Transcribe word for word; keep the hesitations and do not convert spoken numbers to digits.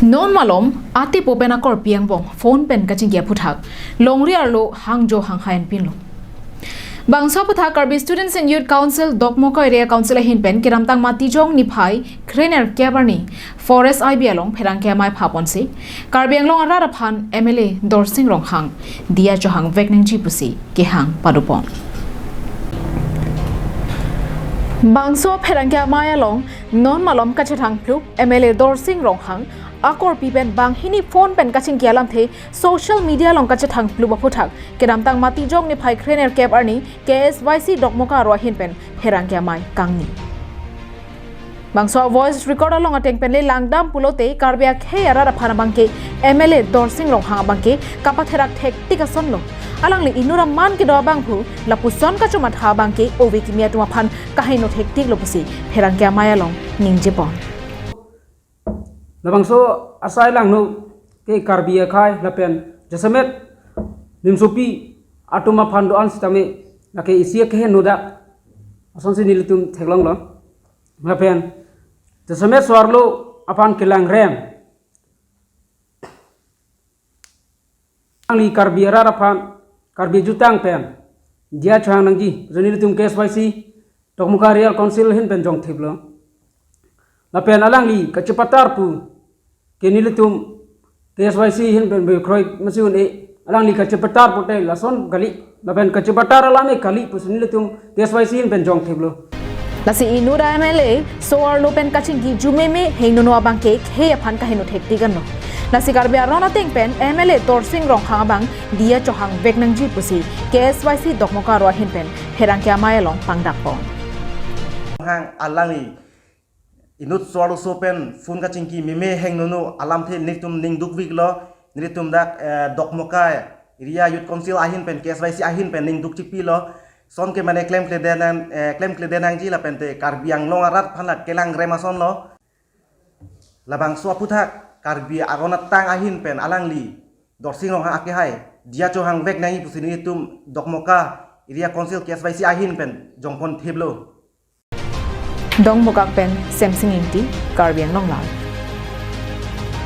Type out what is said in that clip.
Non malom atepo pen akorpi angbong phone pen kachingki aphuthak longri arlo hangjo hanghai anpinlo. Bangso aphuthak Karbi Students and Youth Council Dokmoka Area Council ahin pen kedamtang Matijong niphai krenerkep arni Forest I B along pherangke amei phaponsi Karbi Anglong arat aphan M L A Dorsing Ronghang diya chohang vek nangji pusi kehang padopon. Bangso pherangke amei along non malom kachethang phlup M L A Dorsing Ronghang akorpi pen banghini phone pen kachingki alamthe social media along kachethang phlup aphuthak kedamtang Matijong niphai krenerkep arni K S Y C Dokmoka aro ahin pen pherangke amei kangni. Bangso voice record along ateng pen le langdam pulote Karbi akhei arat aphan abangke M L A Dorsing Ronghang abangke kapatherak thektik asonlo. Alangli inut aman kedo abangphu lapuson kachomatha abangke ove kimi atum aphan kaheno thektiklo pusi pherangke amei along ningjepon. Labangso asai langno ke Karbi akhei lapen jasemet nimsopi atum aphan do-an sitame lake isi akeheno dak asonsi nelitum theklonglo. Lapen jasemet so-arlo aphan kelangrem alangli Karbi arat aphan Karbi ajutang pen diya chohang nangji, joni nelitum K S Y C Dokmoka Area Council ahin pen jongthiplo. Lapen alangli kachepatar pu ke nelitum K S Y C ahin pen bekroi masi un-e, alangli kachepatar pute lason kali, lapen kachepatar alam e kali pusi nelitum K S Y C ahin pen jongthiplo. Lasi inut a M L A so-arlo pen kachingki jumeme hingnono abangke khei aphan kaheno thektik anlo. Lasi Karbi aron ateng pen M L A Dorsing Ronghang abang diya chohang vek nangji pusi K S Y C Dokmoka aro ahin pen pherangke amei along pangdakpon. Hang alangli inut so-arlo so pen phone kachingki meme hingnono alamthe nelitum ning dukviklo, nelitum dak, eh, Dokmoka Area Youth Council ahin pen K S Y C ahin pen ning dukchipilo. Sonke mane klemkledet nang, eh, klemkledet nangji lapente Karbi Anglong arat aphan la kelangrem asonlo. Labangso aphuthak Karbi aron atang ahin pen alangli Dorsing Ronghang akehai diya chohang vek nangji pusi nelitum Dokmoka Area Council K S Y C ahin pen jongponthiplo. Dokmoka pen Semsing Ingti, Karbi Anglong Live.